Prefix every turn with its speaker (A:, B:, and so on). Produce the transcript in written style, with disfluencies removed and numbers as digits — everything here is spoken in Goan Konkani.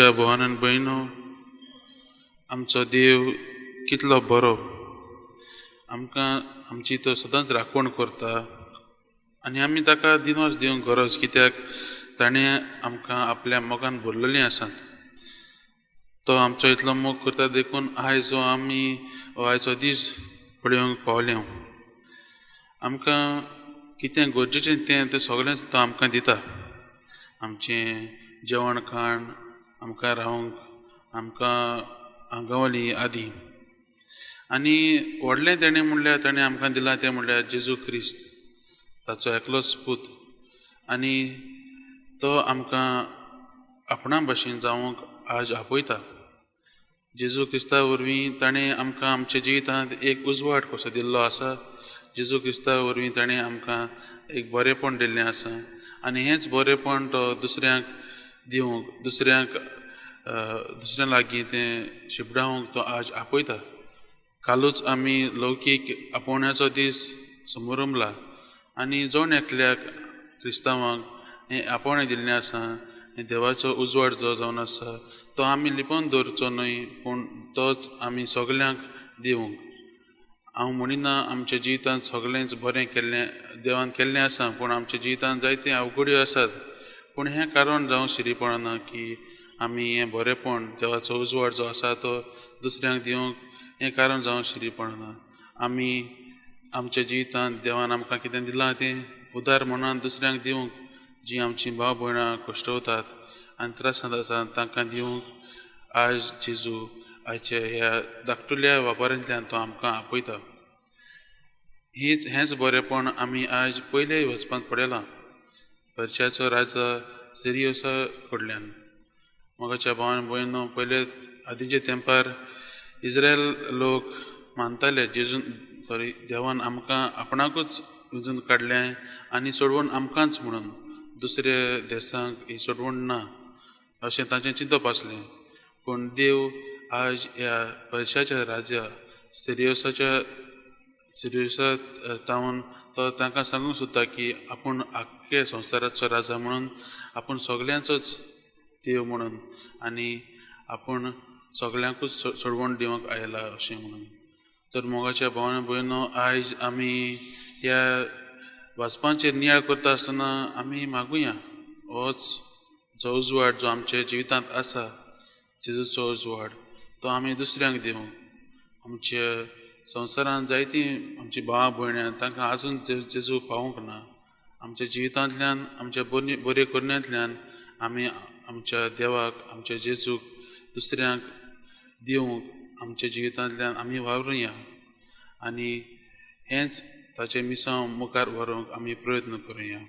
A: मोगाच्या भावान आनी भयणो, आमचो देव कितलो बरो. आमकां आमची तो सदांच राखण करता आनी आमी ताका दिनवास दिवंक गरज, कित्याक ताणें आमकां आपल्या मोगान भरलेलीं आसात. तो आमचो इतलो मोग करता देखून आयज हो आमी हो आयचो दीस पळोवंक पावले. आमकां कितें गरजेचें तें तें सगळेंच तो आमकां दिता. आमचें जेवण खाण, आमकां रावंक, आमकां आंगावली आदी. आनी व्हडलें तेणें म्हणल्यार ताणें आमकां दिलां तें म्हणल्यार जेजू क्रिस्त, ताचो एकलोच पूत. आनी तो आमकां आपणा भशेन जावंक आज आपयता. जेजू क्रिस्ता वरवीं ताणें आमकां आमच्या जिवितांत एक उजवाड कसो दिल्लो आसा. जेजू क्रिस्ता वरवीं ताणें आमकां एक बरेंपण दिल्लें आसा आनी हेंच बरेंपण तो दुसऱ्यांक दिवंक, दुसऱ्यांक दुसऱ्यां लागीं तें शिपडावंक तो आज आपयता. कालूच आमी लौकीक आपोवण्याचो दीस समरंभला आनी जण एकल्याक क्रिस्तांवांक हें आपोवणें दिल्लें आसा. हें देवाचो उजवाड जो जावन आसा तो आमी लिपोवन दवरचो न्हय, पूण तोच आमी सगल्यांक दिवंक. हांव म्हणिना आमच्या जिवितांत सगळेंच बरें केल्लें देवान केल्लें आसा, पूण आमच्या जिवितांत जायते अवघड्यो आसात. पूण हें कारण जावं शिरी पडना की आमी हें बरेंपण, देवाचो उजवाड जो आसा तो दुसऱ्यांक दिवंक हें कारण जावं शिरी पडना. आमी आमच्या जिवितांत देवान आमकां कितें दिलां तें उदार मनान दुसऱ्यांक दिवंक, जीं आमचीं भाव भयणां कश्टवतात आनी त्रासांत आसात तांकां दिवंक आज जेजू आयच्या ह्या धाकटुल्या वापारांतल्यान तो आमकां आपयता. हीच हेंच बरेंपण आमी आज पयले वचपांत पळयलां पर्शियाचो राजा सिरियोसा कडल्यान. मोगाच्या भावान भयणो, पयले आदींच्या तेंपार इस्रायल लोक मानताले जेजून सॉरी देवान आमकां आपणाकूच विजून काडलें आनी सोडवण आमकांच म्हणून, दुसऱ्या देसांक ही सोडवण ना अशें तांचें चिंतप आसलें. पूण देव आज ह्या पर्शियाच्या राजा सिरियोसाच्या सिरियोसा तावन तो तांकां सांगूंक सोदता की आपूण आख्खे संवसाराचो राजा म्हणून, आपूण सगल्यांचोच देव म्हणून आनी आपूण सगल्यांकूच सोडवण दिवंक आयला अशें म्हणून. तर मोगाच्या भावान भयणो, आयज आमी ह्या वाचपांचेर नियाळ करता आसतना आमी मागुया होच जो उजवाड जो आमच्या जिवितांत आसा, जेजूचो उजवाड, तो आमी दुसऱ्यांक दिवंक. आमच्या संवसारांत जायतीं आमची भावा भयणां तांकां आजून जेजू पावूंक ना. आमच्या जिवितांतल्यान, आमच्या बरी बरे करण्यांतल्यान आमी आमच्या देवाक, आमच्या जेजूक दुसऱ्यांक दिवंक आमच्या जिवितांतल्यान आमी वावरुया आनी हेंच ताचें मिसांव मुखार व्हरूंक आमी प्रयत्न करुया.